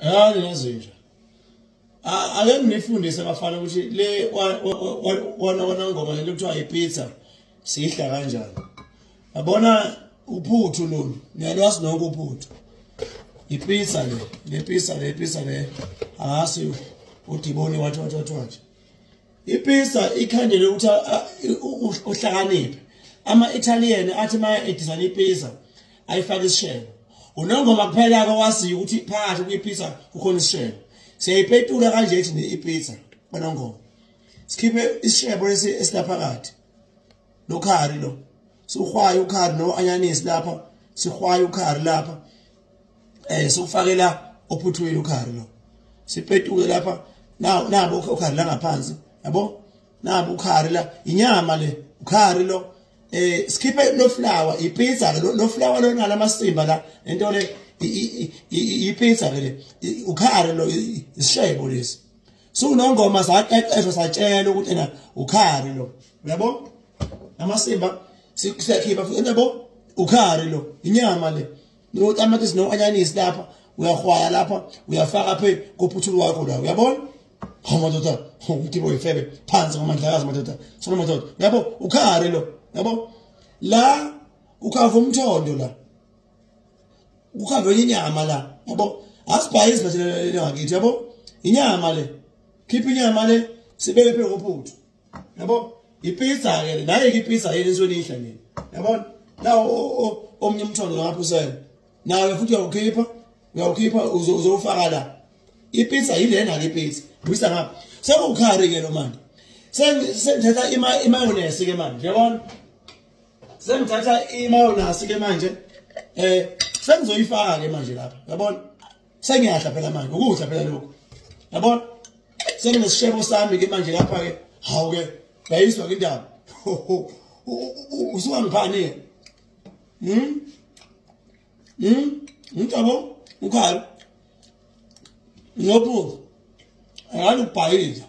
Yani nezinja. Ake nginifundise bafana ukuthi le wona wona ngoma lento kuthiwa ipizza siyidla kanjani. Yabona uphuthu lolu, niyalwazi nonke uphuthu. Ipizza le, le pizza le pizza le angasi udiboni wathi wathi wathi wathi. Ipizza ikhandele ukuthi uhlakaniphe. Ama-Italian athi uma edizayina ipizza ayifake isishebo. Unongoma kuphela ke waziyo ukuthi phakathi kwipizza kukhona isishebo. Siyayipetula kanje ethi ne-ipizza banongoma. Sikhiphe isishebo lesi esilaphakathi. Lo khari lo. Siwuhwaye ukhari no anyanisi lapha, sihwaye ukhari lapha. Siwufakela ophuthweni ukhari lo. Sipetuke lapha nawo nabo ukhari la ngaphansi, yabo? Nabo ukhari la, inyama le, ukhari lo. Sikhiphe lo flour, ipizza ke lo flour lona lamasimba la, lento le ipizza ke le, ukhari lo isishebo lesi. Sunongoma saqeqeshwa satshela ukuthi ena ukhari lo. Uyabo? Amasimba siyakhipha futhi yabo ukhari lo, inyama le. Notamatisi no-anyanisi lapha, uyahwaya lapha, uyafaka phe kophuthulu wakho la, uyabona? Hawu madoda, umtibo wefebe phansi ngomandlakazi madoda. Sona madoda. Yabo ukhari lo, yabo? La ukhava umthondo la. Ukhava inyama la, yabo? Asibhayizi manje le ngakithi, yabo? Inyama le. Khipha inyama le sibeke phe kophuthu. Yabo? Ipizza ke le, naye ke ipizza yini esweni ihla nini. Yabona? Nawo omnye umthondo lapho usele. Nawe futhi uyawukhipha, uyawukhipha uzowufaka la. Ipizza yilena ke ipizza. Buyisa ngapha. Sekukhari ke lo manje. Sengithatha imayonnaise ke manje, yabona? Sengithatha imayonnaise ke manje. Sengizoyifaka ke manje lapha, yabona? Sengiyadla phela manje, ukudla phela lokho. Yabona? Senginesishebo sami ke manje lapha ke. Hawu ke, yayizwa ke indaba. Usukangiphani ke? Ngicabo ukhali. Ngophu. Ngani ubhayiza.